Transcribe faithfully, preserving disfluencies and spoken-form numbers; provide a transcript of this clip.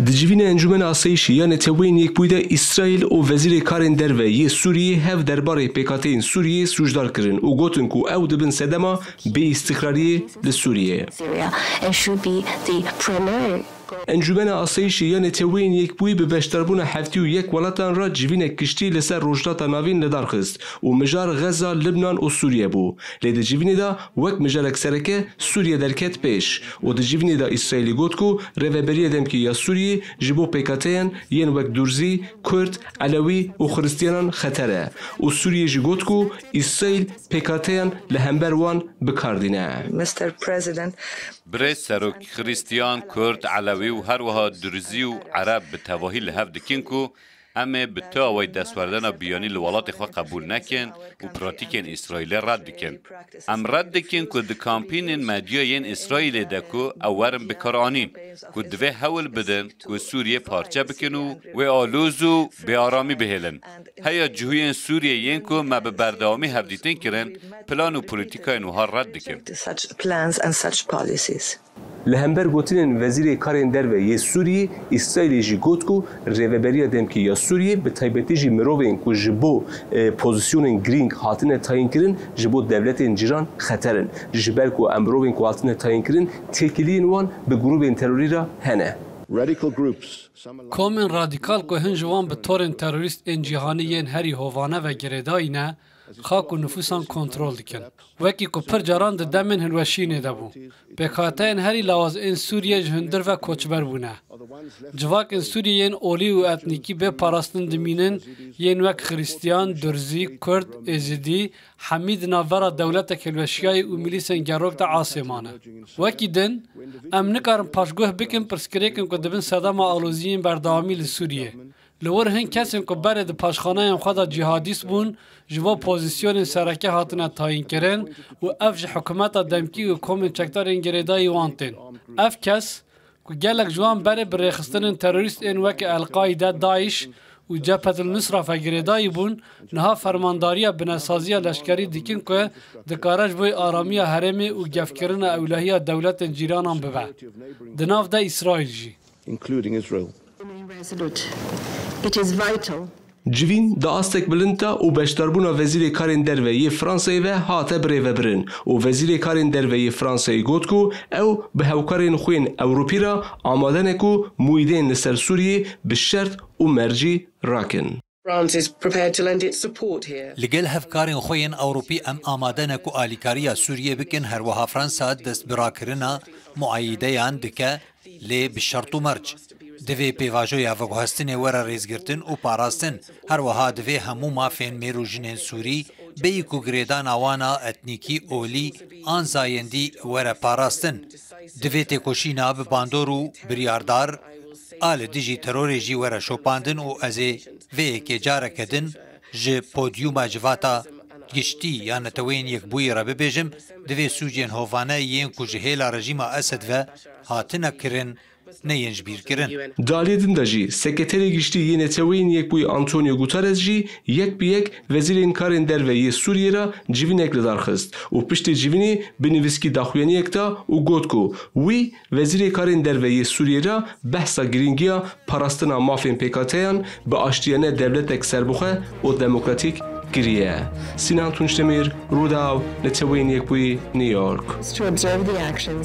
Di civîna Encûmena Asayîşê ya Neteweyên Yekbûyî de Îsraîl û Wezîrê Karên Derve yê Sûriyê hev derbarê pêkhateyên Sûriyê sûcdar kirin û gotin ku ew dibin sedema bêîstiqrariyê li Sûriyê. Syria and should be the primary Encûmena Asayîşê ya Neteweyên Yekbûyî bi beşdarbûna heftê û yek welatan re civînek giştî li ser Rojhilata Navîn li dar xist û mijar Xeza, Libnan û Sûriye bû. Lê di civînê de wek mijarek sereke Sûriye derket pêş û di civînê de Îsraîlî got ku rêveberiya demkî ya Sûriyê ji bo pêkhateyan yên wek Durzî, Kurd, Elewî û Xiristiyanan xeter e û Sûriyê jî got ku Îsraîl pêkhateyan li hember wan bi kar dîne. Mister President, Birêz Serok, Xiristiyan, Kurd, Elewî û her wiha Durzî û Ereb bi tevahî li hev dikin ku em ê bi tu awayî destwerdana biyanî li welatê xwe qebûl nekin û pratîkên Îsraîlê red dikin. Em red dikin ku di kampînên medya yên Îsraîlê de ku ew werin bikaranîn, ku divê hewl bidin ku Sûriyê parçe bikin û wê aloz û bêaramî bihêlin. Heya cihûyên Sûriyê yên ku me bi berdewamî hevdîtin kirin, plan û polîtîkayên wiha red dikin. Such plans and such policies. Li hember gotinên Wezîrê Karên Derve yê Sûriyê, Îsraîlê jî got ku rêveberiya demkî ya Sûriyê, bi taybetî jî mirovên ku ji bo, e, pozîsyonên girîng hatine tayînkirin, ji bo dewletên cîran xeter in. Ji ber ku em mirovên ku hatine tayînkirin têkiliyên wan bi grûbên terorî re hene. Radical groups, some are Komên radîkal ku hin ji wan bi torên terorîst ên cîhanî yên herî hovane ve girêdayî ne, xak û nifûsan kontrol dikin. Wekî ku pir caran di demên hilweşînê de bû. Pêkhateyên herî lawaz ên Sûriyê ji hundir ve koçber bûne. Civakên Sûriyê yên olî û etnîkî bê parastin dimînin, yên wek Xiristiyan, Durzî, Kurd, Êzidî, hemî di navbera dewletek hilweşiyayî û milîsên gerok de asê mane. Wekî din, em nikarin paşguh bikin pirsgirêkên ku dibin sedema aloziyên berdewamî li Sûriyê. Li wir hin kesên ku berê di paşxaneyên xwe de cîhadîst bûn, ji bo pozîsyonên sereke hatine tayînkirin û ev ji hikûmeta demkî û komên çekdarên girêdayî wan tên. Ev kes, ku gelek ji wan berê bi rêxistinên terorîst ên weke El-Qaîde, DAIŞ û Cephet el-Nusra ve girêdayî bûn, niha fermandariya binesaziya leşkerî dikin ku dikare ji bo aramiya herêmê û gefkirina ewlehiya dewletên cîranan bibe. Di nav de Îsraîl jî. Including Israel. Remain resolute. It is vital. Civîn di astek bilind de û beşdarbûna Wezîrê Karên Derve yê Fransayê ve hate birêvebirin û Wezîrê Karên Derve yê Fransayê got ku ew bi hevkarên xwe yên Ewropî re amade ne ku muîdên li ser Sûriyê bi şert û mercî rakin. France is prepared to lend its support here. Li gel hevkarên xwe yên Ewropî em amade ne ku alîkariya Sûriyê bikin, her wiha Fransa dest bi rakirina muayideyan dike, lê bi şert û merc. Divê pêvajoya veguhestinê were rêzgirtin û parastin. Her wiha divê hemû mafên mêr û jinên Sûrî, bêyî ku girêdana wan a etnîkî, olî an zayendî, were parastin. Divê têkoşîna bi bandor û biryardar a li dijî terorê jî were şopandin û ez ê vê yekê careke din ji podyûma Civata Giştî ya Neteweyên Yekbûyî re bibêjim, divê sûcên hovane yên ku ji hêla rejîma Esed ve hatine kirin, neyên ji bîr kirin. Di aliyê din de jî, Sekreterê Giştî yê Neteweyên Yekbûyî Antonio Guterres jî yek bi yek Wezîrên Karên Derve yê Sûriyê re civînek li dar xist û piştî civînê bi nivîskî daxuyaniyek da û got ku wî Wezîrê Karên Derve yê Sûriyê re behsa girîngiya parastina mafên pêkhateyan bi aştiyane dewletek serbixwe û demokratîk kiriye. Sinan Tunçdemir, Rûdaw, Neteweyên Yekbûyî, New York. To observe the actions